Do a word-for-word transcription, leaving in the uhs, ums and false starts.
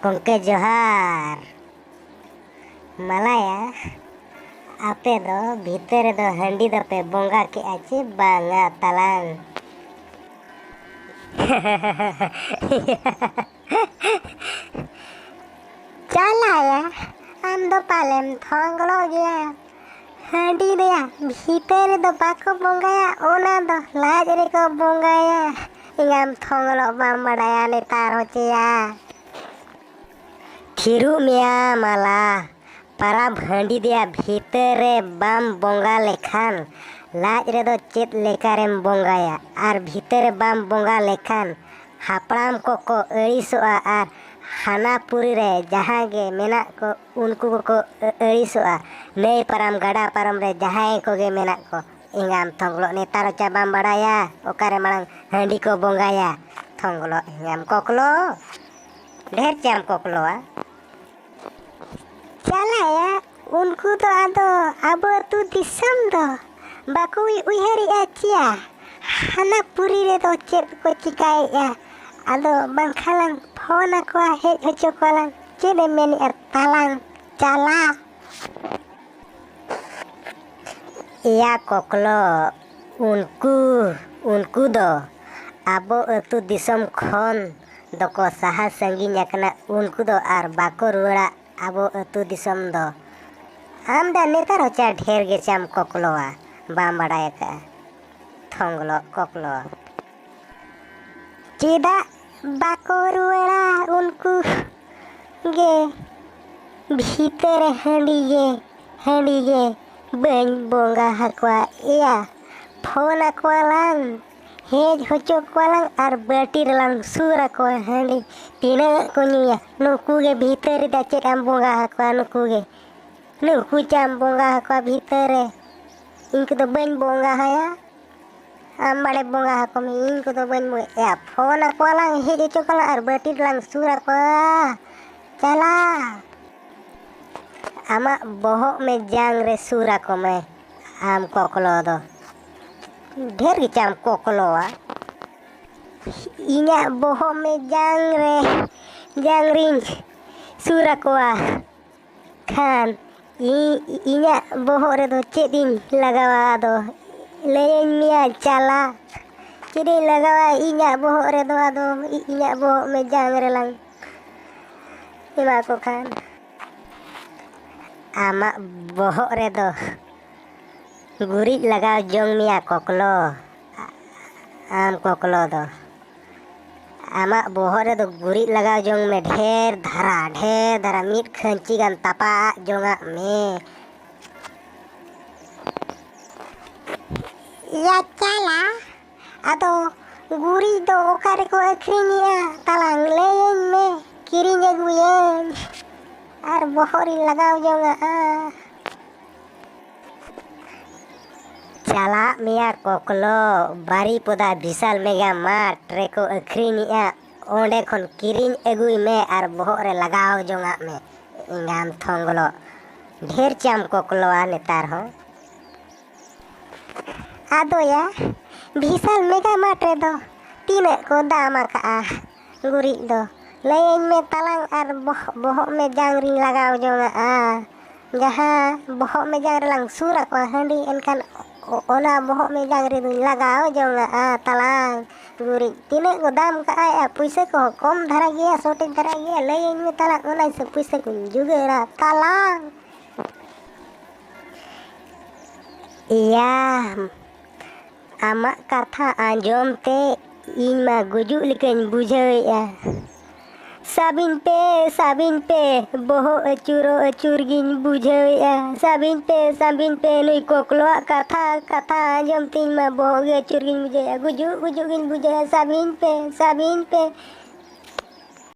ᱜᱚᱢᱠᱮ ᱡᱚᱦᱟᱨ᱾ ᱢᱟᱞᱟᱭᱟ, ᱟᱯᱮ ᱫᱚ ᱵᱷᱤᱛᱟᱹᱨ ᱨᱮᱫᱚ ᱦᱟᱺᱰᱤ ᱫᱚᱯᱮ ᱵᱚᱸᱜᱟ ᱠᱮᱜᱼᱟ ᱪᱮ ᱵᱟᱝᱟ ᱛᱟᱞᱟᱝ? ᱪᱟᱞᱟᱭᱟ, ᱟᱢ ᱫᱚ ᱯᱟᱞᱮᱢ ᱛᱷᱚᱝᱜᱽᱞᱚᱜ ᱜᱮᱭᱟ᱾ ᱦᱟᱺᱰᱤ ᱫᱚᱭᱟ ᱵᱷᱤᱛᱟᱹᱨ ᱨᱮᱫᱚ ᱵᱟᱠᱚ ᱵᱚᱸᱜᱟᱭᱟ, ᱚᱱᱟ ᱫᱚ ᱞᱟᱡ ᱨᱮᱠᱚ ᱵᱚᱸᱜᱟᱭᱟ᱾ ᱮᱸᱜᱟᱢ ᱛᱷᱚᱝᱜᱽᱞᱚᱜ ᱵᱟᱢ ᱵᱟᱰᱟᱭᱟ ᱱᱮᱛᱟᱨ ᱦᱚᱸ ᱪᱮᱭᱟ? ᱛᱷᱤᱨᱚᱜ ᱢᱮᱭᱟ ᱢᱟᱞᱟ, ᱯᱟᱨᱟᱵᱽ ᱦᱟᱺᱰᱤ ᱫᱚᱭᱟ ᱵᱷᱤᱛᱟᱹᱨ ᱨᱮ ᱵᱟᱢ ᱵᱚᱸᱜᱟ ᱞᱮᱠᱷᱟᱱ ᱞᱟᱡ ᱨᱮᱫᱚ ᱪᱮᱫ ᱞᱮᱠᱟᱨᱮᱢ ᱵᱚᱸᱜᱟᱭᱟ? ᱟᱨ ᱵᱷᱤᱛᱟᱹᱨ ᱨᱮ ᱵᱟᱢ ᱵᱚᱸᱜᱟ ᱞᱮᱠᱷᱟᱱ ᱦᱟᱯᱲᱟᱢ ᱠᱚᱠᱚ ᱟᱹᱲᱤᱥᱚᱜᱼᱟ ᱟᱨ ᱦᱟᱱᱟ ᱯᱩᱨᱤ ᱨᱮ ᱡᱟᱦᱟᱸ ᱜᱮ ᱢᱮᱱᱟᱜ ᱠᱚ ᱩᱱᱠᱩ ᱠᱚᱠᱚ ᱟᱹ-, ᱟᱹᱲᱤᱥᱚᱜᱼᱟ᱾ ᱱᱟᱹᱭ ᱯᱟᱨᱚᱢ ᱜᱟᱰᱟ ᱯᱟᱨᱚᱢ ᱨᱮ ᱡᱟᱦᱟᱸᱭ ᱠᱚᱜᱮ ᱢᱮᱱᱟᱜ ᱠᱚ, ᱮᱸᱜᱟᱢ ᱛᱷᱚᱝᱜᱽᱞᱚᱜ ᱱᱮᱛᱟᱨ ᱦᱚᱸ ᱪᱟ ᱵᱟᱢ ᱵᱟᱲᱟᱭᱟ? ᱚᱠᱟᱨᱮ ᱢᱟᱲᱟᱝ ᱦᱟᱺᱰᱤ ᱠᱚ ᱵᱚᱸᱜᱟᱭᱟ? ᱛᱷᱚᱝᱜᱽᱞᱚᱜ ᱮᱸᱜᱟᱢ ᱠᱚᱠᱞᱚ, ᱰᱷᱮᱨ ᱪᱟᱢ ᱠᱚᱠᱞᱚᱣᱟ᱾ ᱪᱟᱞᱟᱭᱟ, ᱩᱱᱠᱩ ᱫᱚ ᱟᱫᱚ ᱟᱵᱚ ᱟᱹᱛᱩ ᱫᱤᱥᱚᱢ ᱫᱚ ᱵᱟᱠᱚ ᱩᱭ-, ᱩᱭᱦᱟᱹᱨᱮᱜᱼᱟ ᱪᱮᱭᱟ? ᱦᱟᱱᱟ ᱯᱩᱨᱤ ᱨᱮᱫᱚ ᱪᱮᱫ ᱠᱚ ᱪᱤᱠᱟᱹᱭᱮᱫᱼᱟ? ᱟᱫᱚ ᱵᱟᱝᱠᱷᱟᱱ ᱞᱟᱝ ᱯᱷᱳᱱ ᱟᱠᱚᱣᱟ, ᱦᱮᱡ ᱦᱚᱪᱚ ᱠᱚᱣᱟ ᱞᱟᱝ᱾ ᱪᱮᱫ ᱮᱢ ᱢᱮᱱᱮᱫᱼᱟ ᱛᱟᱞᱟᱝ ᱪᱟᱞᱟ? ᱮᱭᱟ ᱠᱚᱠᱞᱚ, ᱩᱱᱠᱩ, ᱩᱱᱠᱩ ᱫᱚ ᱟᱵᱚ ᱟᱹᱛᱩ ᱫᱤᱥᱚᱢ ᱠᱷᱚᱱ ᱫᱚᱠᱚ ᱥᱟᱦᱟ ᱥᱟᱺᱜᱤᱧ ᱟᱠᱟᱱᱟ᱾ ᱩᱱᱠᱩ ᱫᱚ ᱟᱨ ᱵᱟᱠᱚ ᱨᱩᱣᱟᱹᱲᱟ ᱟᱵᱚ ᱟᱹᱛᱩ ᱫᱤᱥᱚᱢ ᱫᱚ᱾ ᱟᱢ ᱫᱚ ᱱᱮᱛᱟᱨ ᱦᱚᱸ ᱪᱟ ᱰᱷᱮᱨ ᱜᱮ ᱪᱟᱢ ᱠᱚᱠᱞᱚᱣᱟ, ᱵᱟᱢ ᱵᱟᱲᱟᱭ ᱟᱠᱟᱫᱼᱟ᱾ ᱛᱷᱚᱝᱜᱽᱞᱚ ᱠᱚᱠᱞᱚ᱾ ᱪᱮᱫᱟᱜ ᱵᱟᱠᱚ ᱨᱩᱣᱟᱹᱲᱟ ᱩᱱᱠᱩ ᱜᱮ? ᱵᱷᱤᱛᱟᱹᱨ ᱨᱮ ᱦᱟᱺᱰᱤ ᱜᱮ, ᱦᱟᱺᱰᱤ ᱜᱮ ᱵᱟᱹᱧ ᱵᱚᱸᱜᱟ ᱟᱠᱚᱣᱟ ᱮᱭᱟ᱾ ᱯᱷᱳᱱ ᱟᱠᱚᱣᱟ ᱞᱟᱝ, ᱦᱮᱡ ᱦᱚᱪᱚ ᱠᱚᱣᱟ ᱞᱟᱝ ᱟᱨ ᱵᱟᱹᱴᱤ ᱨᱮᱞᱟᱝ ᱥᱩᱨ ᱟᱠᱚᱣᱟ ᱦᱟᱺᱰᱤ᱾ ᱛᱤᱱᱟᱹᱜ ᱠᱚ ᱧᱩᱭᱟ ᱱᱩᱠᱩ ᱜᱮ᱾ ᱵᱷᱤᱛᱟᱹᱨ ᱨᱮᱫᱚ ᱪᱮᱫ ᱮᱢ ᱵᱚᱸᱜᱟ ᱟᱠᱚᱣᱟ ᱱᱩᱠᱩ ᱜᱮ? ᱱᱩᱠᱩ ᱪᱟᱢ ᱵᱚᱸᱜᱟ ᱟᱠᱚᱣᱟ ᱵᱷᱤᱛᱟᱹᱨ ᱨᱮ? ᱤᱧ ᱠᱚᱫᱚ ᱵᱟᱹᱧ ᱵᱚᱸᱜᱟ ᱟᱭᱟ᱾ ᱟᱢ ᱵᱟᱲᱮ ᱵᱚᱸᱜᱟ ᱟᱠᱚ ᱢᱮ, ᱤᱧ ᱠᱚᱫᱚ ᱵᱟᱹᱧ ᱵᱚᱸᱜᱟ᱾ ᱮᱭᱟ, ᱯᱷᱳᱱ ᱟᱠᱚᱣᱟ ᱞᱟᱝ, ᱦᱮᱡ ᱦᱚᱪᱚ ᱠᱚᱣᱟ ᱞᱟᱝ ᱟᱨ ᱵᱟᱹᱴᱤ ᱨᱮᱞᱟᱝ ᱥᱩᱨ ᱟᱠᱚᱣᱟ᱾ ᱪᱟᱞᱟ᱾ ᱟᱢᱟᱜ ᱵᱚᱦᱚᱜ ᱢᱮ ᱡᱟᱝ ᱨᱮ ᱥᱩᱨ ᱟᱠᱚ ᱢᱮ, ᱟᱢ ᱠᱚᱠᱞᱚ ᱫᱚ᱾ ᱰᱷᱮᱨ ᱜᱮ ᱪᱟᱢ ᱠᱚᱠᱞᱚᱣᱟ᱾ ᱤᱧᱟᱜ ᱵᱚᱦᱚᱜ ᱢᱮ ᱡᱟᱝ ᱨᱮ ᱡᱟᱝ ᱨᱤᱧ ᱥᱩᱨ ᱟᱠᱚᱣᱟ ᱠᱷᱟᱱ, ᱤᱧ ᱤᱧᱟᱹᱜ ᱵᱚᱦᱚᱜ ᱨᱮᱫᱚ ᱪᱮᱫ ᱤᱧ ᱞᱟᱜᱟᱣᱟ? ᱟᱫᱚ ᱞᱟᱹᱭᱟᱹᱧ ᱢᱮᱭᱟ ᱪᱟᱞᱟ, ᱪᱮᱫ ᱤᱧ ᱞᱟᱜᱟᱣᱟ ᱤᱧᱟᱹᱜ ᱵᱚᱦᱚᱜ ᱨᱮᱫᱚ? ᱟᱫᱚ ᱤᱧᱟᱹᱜ ᱵᱚᱦᱚᱜ ᱢᱮ ᱡᱟᱝ ᱨᱮᱞᱟᱝ ᱮᱢᱟ ᱠᱚ ᱠᱷᱟᱱ᱾ ᱟᱢᱟᱜ ᱵᱚᱦᱚᱜ ᱨᱮᱫᱚ ᱜᱩᱨᱤᱡ ᱞᱟᱜᱟᱣ ᱡᱚᱝ ᱢᱮᱭᱟ ᱠᱚᱠᱞᱚ᱾ ᱟᱢ ᱠᱚᱠᱞᱚ ᱫᱚ ᱟᱢᱟᱜ ᱵᱚᱦᱚᱜ ᱨᱮᱫᱚ ᱜᱩᱨᱤᱡ ᱞᱟᱜᱟᱣ ᱡᱚᱝ ᱢᱮ, ᱰᱷᱮᱨ ᱫᱷᱟᱨᱟ, ᱰᱷᱮᱨ ᱫᱷᱟᱨᱟ, ᱢᱤᱫ ᱠᱷᱟᱹᱧᱪᱤ ᱜᱟᱱ ᱛᱟᱯᱟᱜ ᱡᱚᱝᱟᱜ ᱢᱮ᱾ ᱭᱟ ᱪᱟᱞᱟ, ᱟᱫᱚ ᱜᱩᱨᱤᱡ ᱫᱚ ᱚᱠᱟ ᱨᱮᱠᱚ ᱟᱹᱠᱷᱨᱤᱧᱮᱜᱼᱟ? ᱛᱟᱞᱟᱝ ᱞᱟᱹᱭᱟᱹᱧ ᱢᱮ, ᱠᱤᱨᱤᱧ ᱟᱹᱜᱩᱭᱟᱹᱧ ᱟᱨ ᱵᱚᱦᱚᱜ ᱨᱤᱧ ᱞᱟᱜᱟᱣ ᱡᱚᱝᱟᱜᱼᱟ᱾ ᱪᱟᱞᱟᱜ ᱢᱮᱭᱟ ᱠᱚᱠᱞᱚ, ᱵᱟᱨᱤᱯᱚᱫᱟ ᱵᱤᱥᱟᱞ ᱢᱮᱜᱟ ᱢᱟᱨᱴ ᱨᱮᱠᱚ ᱟᱹᱠᱷᱨᱤᱧᱮᱜᱼᱟ, ᱚᱸᱰᱮ ᱠᱷᱚᱱ ᱠᱤᱨᱤᱧ ᱟᱹᱜᱩᱭ ᱢᱮ ᱟᱨ ᱵᱚᱦᱚᱜ ᱨᱮ ᱞᱟᱜᱟᱣ ᱡᱚᱝᱟᱜ ᱢᱮ᱾ ᱮᱸᱜᱟᱢ ᱛᱷᱚᱝᱜᱞᱚ, ᱰᱷᱮᱨ ᱪᱟᱢ ᱠᱚᱠᱞᱚᱣᱟ ᱱᱮᱛᱟᱨ ᱦᱚᱸ᱾ ᱟᱫᱚᱭᱟ, ᱵᱤᱥᱟᱞ ᱢᱮᱜᱟ ᱢᱟᱨᱴ ᱨᱮᱫᱚ ᱛᱤᱱᱟᱹᱜ ᱠᱚ ᱫᱟᱢ ᱟᱠᱟᱜᱼᱟ ᱜᱩᱨᱤᱡ ᱫᱚ? ᱞᱟᱹᱭᱟᱹᱧ ᱢᱮ ᱛᱟᱞᱟᱝ ᱟᱨ ᱵᱚᱦ-, ᱵᱚᱦᱚᱜ ᱢᱮ ᱡᱟᱝ ᱨᱤᱧ ᱞᱟᱜᱟᱣ ᱡᱚᱝᱟᱜᱼᱟ᱾ ᱡᱟᱦᱟᱸ ᱵᱚᱦᱚᱜ ᱢᱮ ᱡᱟᱝ ᱨᱮᱞᱟᱝ ᱥᱩᱨ ᱟᱠᱚᱣᱟ ᱦᱟᱺᱰᱤ, ᱮᱱᱠᱷᱟᱱ ᱚ-, ᱚᱱᱟ ᱵᱚᱦᱚᱜ ᱢᱮ ᱡᱟᱝ ᱨᱮᱫᱚᱧ ᱞᱟᱜᱟᱣ ᱡᱚᱝᱟᱜᱼᱟ ᱛᱟᱞᱟᱝ᱾ ᱜᱩᱨᱤᱡ ᱛᱤᱱᱟᱹᱜ ᱠᱚ ᱫᱟᱢ ᱠᱟᱜᱼᱟ, ᱯᱩᱭᱥᱟᱹ ᱠᱚᱦᱚᱸ ᱠᱚᱢ ᱫᱷᱟᱨᱟ ᱜᱮᱭᱟ, ᱥᱚᱴᱮᱡ ᱫᱷᱟᱨᱟ ᱜᱮᱭᱟ᱾ ᱞᱟᱹᱭᱟᱹᱧ ᱢᱮ ᱛᱟᱞᱟᱝ, ᱚᱱᱟ ᱦᱤᱥᱟᱹᱵ ᱯᱩᱭᱥᱟᱹ ᱠᱚᱧ ᱡᱩᱜᱟᱹᱲᱟ ᱛᱟᱞᱟᱝ᱾ ᱮᱭᱟ, ᱟᱢᱟᱜ ᱠᱟᱛᱷᱟ ᱟᱸᱡᱚᱢ ᱛᱮ ᱤᱧ ᱢᱟ ᱜᱩᱡᱩᱜ ᱞᱮᱠᱟᱧ ᱵᱩᱡᱷᱟᱹᱣᱮᱫᱼᱟ᱾ ᱥᱟᱵᱤᱧ ᱯᱮ, ᱥᱟᱵᱤᱧ ᱯᱮ, ᱵᱚᱦᱚᱜ ᱟᱹᱪᱩᱨᱚᱜ ᱟᱹᱪᱩᱨ ᱜᱤᱧ ᱵᱩᱡᱷᱟᱹᱣᱮᱫᱼᱟ᱾ ᱥᱟᱵᱤᱧ ᱯᱮ, ᱥᱟᱵᱤᱧ ᱯᱮ, ᱱᱩᱭ ᱠᱚᱠᱞᱚᱣᱟᱜ ᱠᱟᱛᱷᱟ, ᱠᱟᱛᱷᱟ ᱟᱸᱡᱚᱢ ᱛᱮ ᱤᱧ ᱢᱟ ᱵᱚᱦᱚᱜ ᱜᱮ ᱟᱹᱪᱩᱨ ᱜᱤᱧ ᱵᱩᱡᱷᱟᱹᱣᱮᱫᱼᱟ᱾ ᱜᱩᱡᱩᱜ, ᱜᱩᱡᱩᱜ ᱜᱤᱧ ᱵᱩᱡᱷᱟᱹᱣᱮᱫᱼᱟ᱾ ᱥᱟᱵᱤᱧ ᱯᱮ, ᱥᱟᱵᱤᱧ ᱯᱮ᱾